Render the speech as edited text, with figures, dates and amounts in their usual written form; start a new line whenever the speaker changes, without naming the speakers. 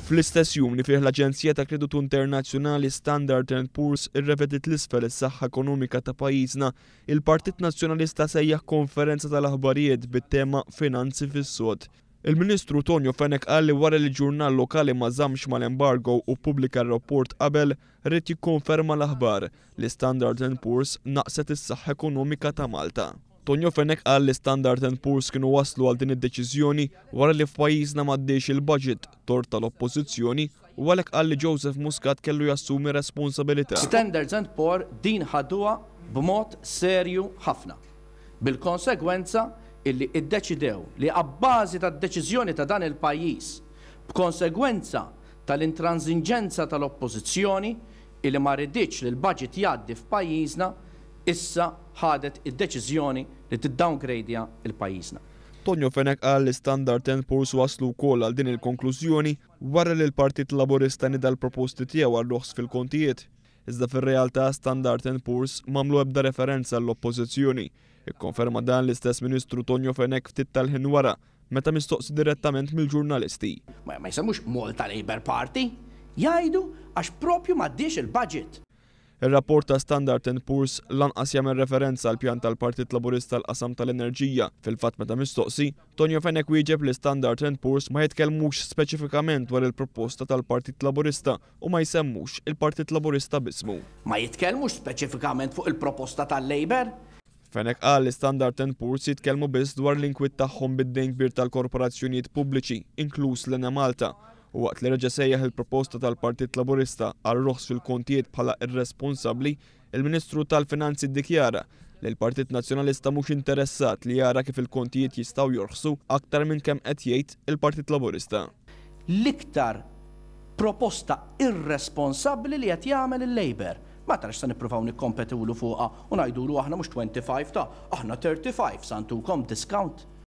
Fl-istess jum li fih l-aġenzija ta' kreditu internazzjonali Standard and Poor's irrevediet 'l isfel is-saħħa ekonomika ta' pajjiżna, il-Partit Nazzjonalista sejjaħ konferenza tal-aħbarijiet bit-tema 'Finanzi fis-Sod'. Il-Ministru Tonio Fenech qal li wara li ġurnal lokali ma żammx mal-embargo u ppubblika r-rapport qabel, ried jikkonferma l-aħbar li Standard and Poor's naqqset is-saħħa ekonomika ta' Malta. Tonio Fenech qal li Standard and Poor's kienu waslu għal din id-deċiżjoni wara li f'pajjiżna m'għaddiex il-budget, tort tal-Oppożizzjoni, u għalhekk qal li Joseph Muscat kellu jassumi responsabilità.
Standards and Poor din ħaduha b'mod serju ħafna, bil-konsegwenza illi iddeċidew li abbażi tad-deċiżjoni ta' dan il-pajjiż, b'konsegwenza tal-intransinġenza tal-Oppożizzjoni illi ma riditx li l-budget jgħaddi f'pajjiżna, issa ħadet id-deċiżjoni li tiddowngradja l-pajjiżna.
Tonio Fenech qal li Standard and Poor's waslu wkoll għal din il-konklużjoni wara li l-Partit Laburista nieda l-proposti tiegħu għar-roħs fil-kontijiet. Iżda fir-realtà Standard and Poor's m'għamlu ebda referenza għall-Oppożizzjoni. Ikkonferma dan l-istess Ministru Tonio Fenech ftit tal-ħin wara meta mistoqsi direttament mill-ġurnalisti.
Ma jsemmux Malta Labour Party, jgħidu għax propju m'għaddiex il-budget.
Ir-rapport ta' Standard and Poor's lanqas jagħmel referenza għall-pjan tal-Partit Laburista għall-qasam tal-enerġija. Fil-fatt meta mistoqsi, Tonio Fenech wieġeb li Standard and Poor's ma jitkellmux speċifikament dwar il-proposta tal-Partit Laburista u ma jsemmux il-Partit Laburista b'ismu.
Ma jitkellmux speċifikament fuq il-proposta tal-Labour.
Fenech qal li Standard and Poor's jitkellmu biss dwar l-inkwiet tagħhom bid-dejn kbir tal-korporazzjonijiet pubbliċi, inkluż l-Enemalta, U waqt li reġa' sejjaħ il-proposta tal-Partit Laburista għal roħs fil-kontijiet bħala irresponsabbli, il-Ministru tal-Finanzi ddikjara li l-Partit Nazzjonalista mhux interessat li jara kif il-kontijiet jistgħu jorħsu aktar minn kemm qed jgħid il-Partit Laburista.
L-iktar proposta irresponsabbli li qed jagħmel il-Labour. Ma tarax se nippruvaw nikkompetulu fuqha u ngħidulu aħna mhux 25 ta' aħna 35 sa ntukom discount.